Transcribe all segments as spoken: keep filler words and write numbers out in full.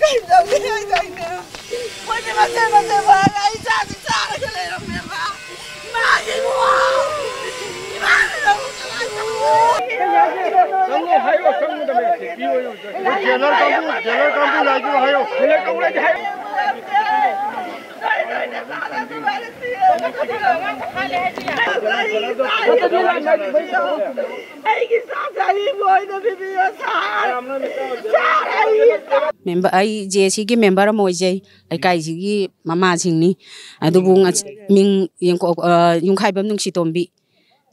ꯀꯩꯗꯧꯒꯦ ꯍꯥꯏꯗꯥꯏꯅꯦ? ꯃꯣꯏꯗꯤ ꯃꯆꯦꯠ ꯃꯆꯦꯠ ꯐꯥꯔꯒ ꯑꯩ ꯏꯆꯥꯁꯤ ꯆꯥꯔꯒ ꯂꯩꯔꯝꯃꯦꯕ꯫ ꯏꯃꯥꯒꯤ ꯏꯕꯨꯡꯉꯣ! ꯏꯃꯥꯅ ꯅꯪꯕꯨ ꯀꯃꯥꯏꯅ ꯇꯧꯕꯅꯣ? ꯆꯪꯉꯣ ꯍꯥꯏꯌꯣ, ꯆꯪꯒꯗꯕꯅꯦ꯫ ꯄꯤꯌꯣ, ꯄꯤꯌꯣ꯫ ꯖꯦꯂꯔ ꯀꯥꯡꯕꯨ, ꯖꯦꯂꯔ ꯀꯥꯡꯕꯨ ꯂꯥꯛꯏꯗꯨ ꯍꯥꯏꯌꯣ꯫ ꯖꯦꯂꯔ ꯀꯥꯡꯕꯨ ꯂꯥꯛꯏꯗꯨ ꯍꯥꯏꯌꯣ꯫ ꯑꯩꯒꯤ ꯏꯆꯥ ꯆꯍꯤꯕꯨ ꯑꯣꯏꯅ ꯄꯤꯕꯤꯌꯣ, ꯁꯥꯔ꯫ ꯁꯥꯔ, ꯑꯩꯒꯤ ꯏꯆꯥ꯫ ꯃꯦꯝꯕꯔ, ꯑꯩ ꯖꯦ ꯑꯦ ꯁꯤꯒꯤ ꯃꯦꯝꯕꯔ ꯑꯃ ꯑꯣꯏꯖꯩ꯫ ꯂꯩꯀꯥꯏꯁꯤꯒꯤ ꯃꯃꯥꯁꯤꯡꯅꯤ꯫ ꯑꯗꯨꯕꯨ ꯉꯁꯤ-, ꯃꯤꯡ ꯌꯦꯡꯀꯣꯛ-, ꯑ, ꯌꯨꯝꯈꯥꯏꯕꯝ ꯅꯨꯡꯁꯤꯇꯣꯝꯕꯤ꯫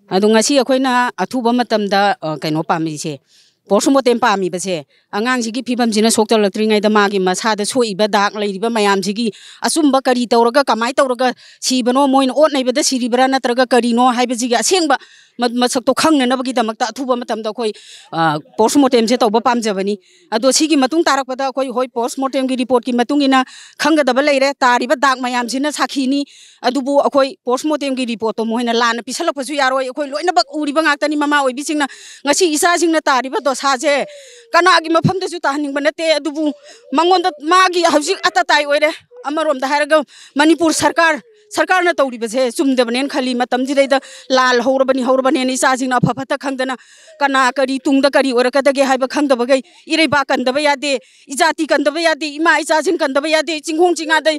ꯑꯗꯣ ꯉꯁꯤ ꯑꯩꯈꯣꯏꯅ ꯑꯊꯨꯕ ꯃꯇꯝꯗ, ꯑ, ꯀꯩꯅꯣ ꯄꯥꯝꯃꯤꯁꯦ, ꯄꯣꯁꯃꯣꯔꯇꯦꯝ ꯄꯥꯝꯃꯤꯕꯁꯦ, ꯑꯉꯥꯡꯁꯤꯒꯤ ꯐꯤꯕꯝꯁꯤꯅ ꯁꯣꯛꯆꯜꯂꯛꯇ꯭ꯔꯤꯉꯩꯗ ꯃꯥꯒꯤ ꯃꯁꯥꯗ ꯁꯣꯛꯏꯕ ꯗꯥꯛ ꯂꯩꯔꯤꯕ ꯃꯌꯥꯝꯁꯤꯒꯤ ꯑꯆꯨꯝꯕ ꯀꯔꯤ ꯇꯧꯔꯒ, ꯀꯃꯥꯏꯅ ꯇꯧꯔꯒ ꯁꯤꯕꯅꯣ, ꯃꯣꯏꯅ ꯑꯣꯠ ꯅꯩꯕꯗ ꯁꯤꯔꯤꯕ꯭ꯔꯥ ꯅꯠꯇ꯭ꯔꯒ ꯀꯔꯤꯅꯣ ꯍꯥꯏꯕꯁꯤꯒꯤ ꯑꯁꯦꯡꯕ ꯃ-, ꯃꯁꯛꯇꯣ ꯈꯪꯅꯅꯕꯒꯤꯗꯃꯛꯇ ꯑꯊꯨꯕ ꯃꯇꯝꯗ ꯑꯩꯈꯣꯏ, ꯑ, ꯄꯣꯁꯃꯣꯔꯇꯦꯝꯁꯦ ꯇꯧꯕ ꯄꯥꯝꯖꯕꯅꯤ꯫ ꯑꯗꯣ ꯁꯤꯒꯤ ꯃꯇꯨꯡ ꯇꯥꯔꯛꯄꯗ ꯑꯩꯈꯣꯏ, ꯍꯣꯏ, ꯄꯣꯁꯃꯣꯔꯇꯦꯝꯒꯤ ꯔꯤꯄꯣꯔꯠꯀꯤ ꯃꯇꯨꯡ ꯏꯟꯅ ꯈꯪꯒꯗꯕ ꯂꯩꯔꯦ, ꯇꯥꯔꯤꯕ ꯗꯥꯛ ꯃꯌꯥꯝꯁꯤꯅ ꯁꯥꯈꯤꯅꯤ꯫ ꯑꯗꯨꯕꯨ ꯑꯩꯈꯣꯏ ꯄꯣꯁꯃꯣꯔꯇꯦꯝꯒꯤ ꯔꯤꯄꯣꯔꯠꯇꯣ ꯃꯣꯏꯅ ꯂꯥꯟꯅ ꯄꯤꯁꯜꯂꯛꯄꯁꯨ ꯌꯥꯔꯣꯏ꯫ ꯑꯩꯈꯣꯏ ꯂꯣꯏꯅꯃꯛ ꯎꯔꯤꯕ ꯉꯥꯛꯇꯅꯤ, ꯃꯃꯥ ꯑꯣꯏꯕꯤꯁꯤꯡꯅ꯫ ꯉꯁꯤ ꯏꯆꯥꯁꯤꯡꯅ ꯇꯥꯔꯤꯕ ꯗꯣꯁꯥꯁꯦ ꯀꯅꯥꯒꯤ ꯃꯐꯝꯗꯁꯨ ꯇꯥꯍꯟꯅꯤꯡꯕ ꯅꯠꯇꯦ, ꯑꯗꯨꯕꯨ ꯃꯉꯣꯟꯗ ꯃꯥꯒꯤ ꯍꯧꯖꯤꯛ ꯑꯇ ꯇꯥꯏ ꯑꯣꯏꯔꯦ꯫ ꯑꯃꯔꯣꯝꯗ ꯍꯥꯏꯔꯒ ꯃꯅꯤꯄꯨꯔ ꯁꯔꯀꯥꯔ, ꯁꯔꯀꯥꯔꯅ ꯇꯧꯔꯤꯕꯁꯦ ꯆꯨꯝꯗꯕꯅꯦꯅ ꯈꯜꯂꯤ꯫ ꯃꯇꯝꯁꯤꯗꯩꯗ ꯂꯥꯜ ꯍꯧꯔꯕꯅꯤ, ꯍꯧꯔꯕꯅꯦꯅ ꯏꯆꯥꯁꯤꯡꯅ ꯑꯐ ꯐꯠꯇ ꯈꯪꯗꯅ ꯀꯅꯥ ꯀꯔꯤ ꯇꯨꯡꯗ ꯀꯔꯤ ꯑꯣꯏꯔꯛꯀꯗꯒꯦ ꯍꯥꯏꯕ ꯈꯪꯗꯕꯈꯩ ꯏꯔꯩꯕꯥꯛ ꯀꯟꯗꯕ ꯌꯥꯗꯦ, ꯏꯖꯥꯇꯤ ꯀꯟꯗꯕ ꯌꯥꯗꯦ, ꯏꯃꯥ ꯏꯆꯥꯁꯤꯡ ꯀꯟꯗꯕ ꯌꯥꯗꯦ, ꯆꯤꯡꯈꯣꯡ ꯆꯤꯡꯌꯥꯗ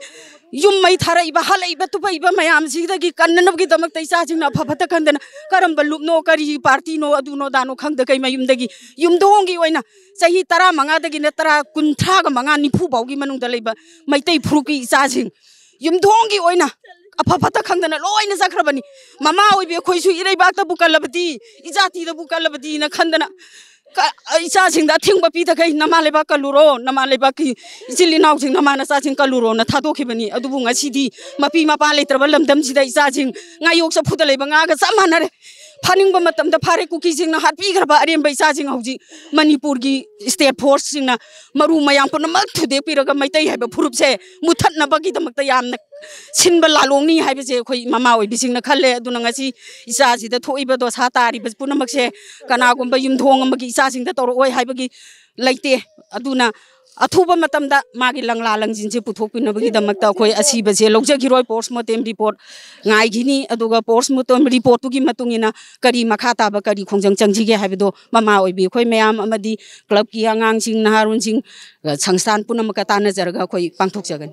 ꯌꯨꯝ ꯃꯩ ꯊꯥꯔꯛꯏꯕ, ꯍꯜꯂꯛꯏꯕ, ꯇꯨꯞꯄꯛꯏꯕ ꯃꯌꯥꯝꯁꯤꯗꯒꯤ ꯀꯟꯅꯅꯕꯒꯤꯗꯃꯛꯇ ꯏꯆꯥꯁꯤꯡꯅ ꯑꯐ ꯐꯠꯇ ꯈꯪꯗꯅ ꯀꯔꯝꯕ ꯂꯨꯞꯅꯣ, ꯀꯔꯤ ꯄꯥꯔꯇꯤꯅꯣ, ꯑꯗꯨꯅꯣ ꯑꯗꯥꯅꯣ ꯈꯪꯗꯈꯩ ꯃꯌꯨꯝꯗꯒꯤ, ꯌꯨꯝꯊꯣꯡꯒꯤ ꯑꯣꯏꯅ ꯆꯍꯤ ꯇꯔꯥꯃꯉꯥꯗꯒꯤꯅ ꯇꯔꯥ, ꯀꯨꯟꯊ꯭ꯔꯥꯒ ꯃꯉꯥ, ꯅꯤꯐꯨ ꯐꯥꯎꯒꯤ ꯃꯅꯨꯡꯗ ꯂꯩꯕ ꯃꯩꯇꯩ ꯐꯨꯔꯨꯞꯀꯤ ꯏꯆꯥꯁꯤꯡ ꯌꯨꯝꯊꯣꯡꯒꯤ ꯑꯣꯏꯅ ꯑꯐ ꯐꯠꯇ ꯈꯪꯗꯅ ꯂꯣꯏꯅ ꯆꯠꯈ꯭ꯔꯕꯅꯤ꯫ ꯃꯃꯥ ꯑꯣꯏꯕꯤ ꯑꯩꯈꯣꯏꯁꯨ ꯏꯔꯩꯕꯥꯛꯇꯕꯨ ꯀꯜꯂꯕꯗꯤ, ꯏꯖꯥꯇꯤꯗꯕꯨ ꯀꯜꯂꯕꯗꯤꯅ ꯈꯟꯗꯅ ꯀ-, ꯏꯆꯥꯁꯤꯡꯗ ꯑꯊꯤꯡꯕ ꯄꯤꯗꯈꯩ ꯅꯃꯥ ꯂꯩꯕꯥꯛ ꯀꯜꯂꯨꯔꯣ, ꯅꯃꯥ ꯂꯩꯕꯥꯛꯀꯤ ꯏꯆꯤꯜ ꯏꯅꯥꯎꯁꯤꯡ, ꯅꯃꯥ ꯅꯆꯥꯁꯤꯡ ꯀꯜꯂꯨꯔꯣꯅ ꯊꯥꯗꯣꯛꯈꯤꯕꯅꯤ꯫ ꯑꯗꯨꯕꯨ ꯉꯁꯤꯗꯤ ꯃꯄꯤ ꯃꯄꯥ ꯂꯩꯇ꯭ꯔꯕ ꯂꯝꯗꯝꯁꯤꯗ ꯏꯆꯥꯁꯤꯡ ꯉꯥꯌꯣꯛ ꯆꯐꯨꯗ ꯂꯩꯕ ꯉꯥꯒ ꯆꯞ ꯃꯥꯟꯅꯔꯦ꯫ ꯐꯥꯅꯤꯡꯕ ꯃꯇꯝꯗ ꯐꯥꯔꯦ, ꯀꯨꯀꯤꯁꯤꯡꯅ ꯍꯥꯠꯄꯤꯈ꯭ꯔꯕ ꯑꯔꯦꯝꯕ ꯏꯆꯥꯁꯤꯡ ꯍꯧꯖꯤꯛ ꯃꯅꯤꯄꯨꯔꯒꯤ ꯁ꯭ꯇꯦꯠ ꯐꯣꯔꯁꯁꯤꯡꯅ ꯃꯔꯨ ꯃꯌꯥꯝ ꯄꯨꯝꯅꯃꯛ ꯊꯨꯗꯦꯛꯄꯤꯔꯒ ꯃꯩꯇꯩ ꯍꯥꯏꯕ ꯐꯨꯔꯨꯞꯁꯦ ꯃꯨꯊꯠꯅꯕꯒꯤꯗꯃꯛꯇ ꯌꯥꯝꯅ ꯁꯤꯟꯕ ꯂꯥꯂꯣꯡꯅꯤ ꯍꯥꯏꯕꯁꯦ ꯑꯩꯈꯣꯏ ꯃꯃꯥ ꯑꯣꯏꯕꯤꯁꯤꯡꯅ ꯈꯜꯂꯦ꯫ ꯑꯗꯨꯅ ꯉꯁꯤ ꯏꯆꯥꯁꯤꯗ ꯊꯣꯛꯏꯕ ꯗꯣꯁꯥ ꯇꯥꯔꯤꯕ ꯄꯨꯝꯅꯃꯛꯁꯦ ꯀꯅꯥꯒꯨꯝꯕ ꯌꯨꯝꯊꯣꯡ ꯑꯃꯒꯤ ꯏꯆꯥꯁꯤꯡꯗ ꯇꯧꯔꯛꯑꯣꯏ ꯍꯥꯏꯕꯒꯤ ꯂꯩꯇꯦ꯫ ꯑꯗꯨꯅ ꯑꯊꯨꯕ ꯃꯇꯝꯗ ꯃꯥꯒꯤ ꯂꯪꯂꯥ ꯂꯪꯖꯤꯟꯁꯦ ꯄꯨꯊꯣꯛꯄꯤꯅꯕꯒꯤꯗꯃꯛꯇ ꯑꯩꯈꯣꯏ ꯑꯁꯤꯕꯁꯦ ꯂꯧꯖꯈꯤꯔꯣꯏ꯫ Post mortem report ꯉꯥꯏꯈꯤꯅꯤ꯫ ꯑꯗꯨꯒ post mortem reportꯇꯨꯒꯤ ꯃꯇꯨꯡ ꯏꯟꯅ ꯀꯔꯤ ꯃꯈꯥ ꯇꯥꯕ ꯀꯔꯤ ꯈꯣꯡꯖꯪ ꯆꯪꯁꯤꯒꯦ ꯍꯥꯏꯕꯗꯣ ꯃꯃꯥ ꯑꯣꯏꯕꯤ ꯑꯩꯈꯣꯏ ꯃꯌꯥꯝ ꯑꯃꯗꯤ clubꯀꯤ ꯑꯉꯥꯡꯁꯤꯡ, ꯅꯍꯥꯔꯣꯟꯁꯤꯡ, ꯁꯪꯁꯊꯥꯟ ꯄꯨꯝꯅꯃꯛꯀ ꯇꯥꯟꯅꯖꯔꯒ ꯑꯩꯈꯣꯏ ꯄꯥꯡꯊꯣꯛꯆꯒꯅꯤ꯫